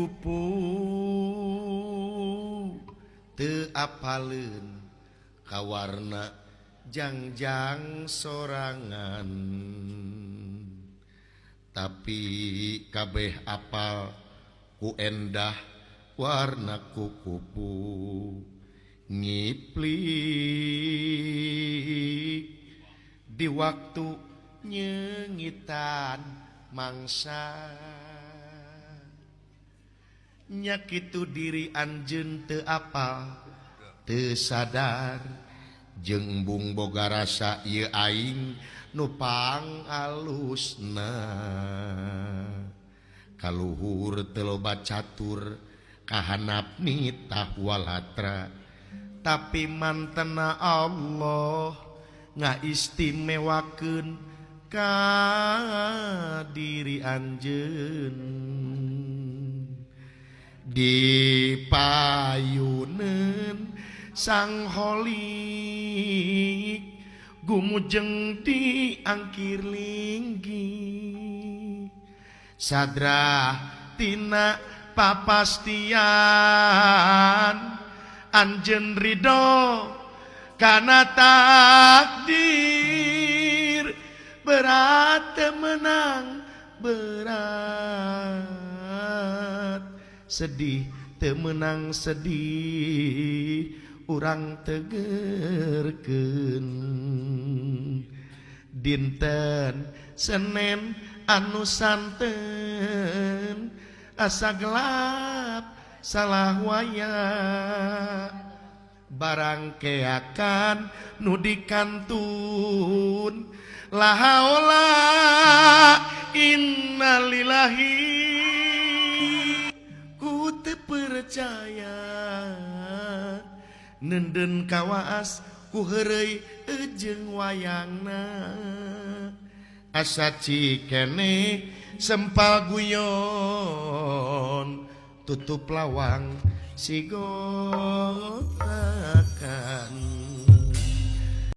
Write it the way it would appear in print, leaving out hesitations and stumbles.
Kupu-kupu teu apaleun kawarna jangjang sorangan, tapi kabeh apal ku endah warna kupu-kupu. Ngiplik di waktu nyengitan mangsa, nya kitu diri anjeun teu apal teu sadar, jeung embung boga rasa ieu aing nu pangalusna. Kaluhur teu loba catur kahanap nitah walatra, tapi mantena Allah ngaistimewakeun ka diri anjeun. Di payuneun Sang Holik gumujeng di angkir linggi, sadrah tina papastian anjeun ridho kana takdir. Berat menang berat, sedih temenang sedih, urang tegerkeun. Dinten Senin anu santen asa gelap salah waya, barang keakan nu dikantun. La haula innalillahi, ku teu percaya nenden kawaas ku heureuy jeung wayangna. Asa cikene sempal guyon, tutup lawang sigotakan.